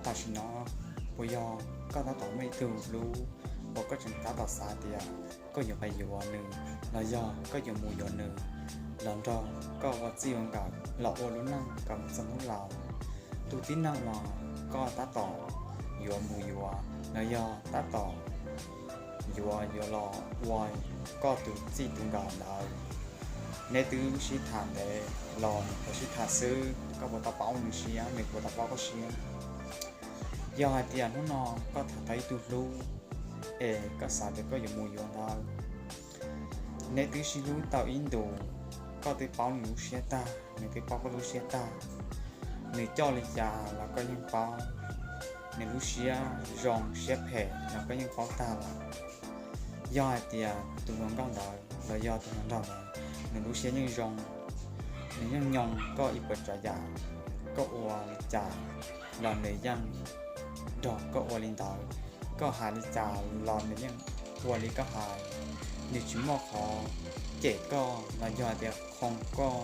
Tam sim no puas yog koj tab tom muaj ib tug hlub uas koj tseem tab tom xav tias koj yuav mus yuav nws los yog koj yuav mus yuav nws los nrog koj ua txij ua nkawm los ua lub neej kom txog hnub laus? Tus tib neeg uas koj tab tom yuav mus yuav los yog tab tom yuav yuav los ua koj tus txij tus nkawm ntawd, neb twb sib tham ntev los nws puas sib tham xwb, koj puas tau paub nws siab, nws puas tau paub koj siab? Yog hais tias hnub no koj tham tau ib tug hlub es koj xav tias koj yuav mus yuav ntawd, neb twb sib hlub tau ib ntus, koj twb paub nws lub siab tag, nws twb paub koj lub siab tag, nws coj li cas los koj yeej paub, nws lub siab zoo siab phem los koj yeej paub tag lawm. Yog hais tias tus hluas nkauj ntawd los yog tus hluas nraug ntawd, nws lub siab yeej zoo, nws yeej nyoo koj ib puas tsav yam, koj ua li cas los nws yeej nrog koj ua li ntawd, koj hais li cas los nws yeej ua li koj hais, nws tsis muaj qhov cem koj los yog hais tias qhoo koj,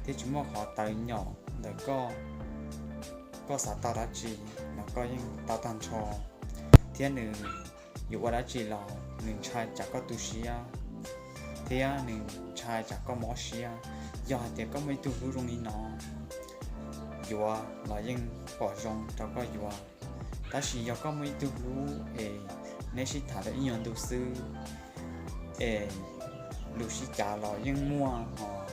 thiab tsis muaj qhov tawv nyom ntawm koj. Koj xav tau dab tsi los koj yeej tau tag nrho, thiab nws yuav ua dab tsi los nws ntshai tsam koj tu siab, thiab nws ntshai tsam koj mob siab. Yog hais tias koj muaj ib tug hlub zoo li no, yuav los yeej pom zoo rau koj yuav. Tab sis yog koj muaj ib tug hlub es neb sib tham tau ib nyuag ntu xwb es lus sib cav los yeej muaj hos,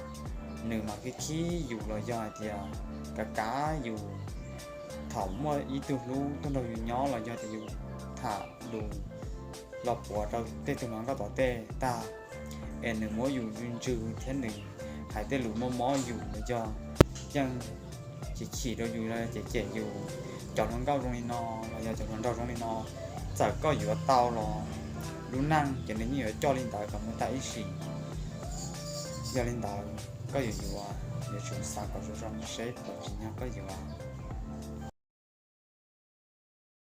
nws mas khib khib yus los yog hais tias kav kav yus, thaum muaj ib tug hlub tuaj nrog yus nyob los yog tias yus tham lus los puav rau tej tug hluas nkauj tom tej tag, es nws muab yus ntswg thiab nws hais tej lus mob mob yus los yog yeej chim chim rau yus los cem cem yus. Cov hluas nkauj zoo li no los yog cov hluas nraug zoo li no, txawm koj yuav tau los lub neej ces nws yeej yuav coj li ntawd kom mus tag ib sim. Yog li ntawd koj yuav yuav, yuav tsum xav kom zoo zoo seb puas tsim nyog koj yuav.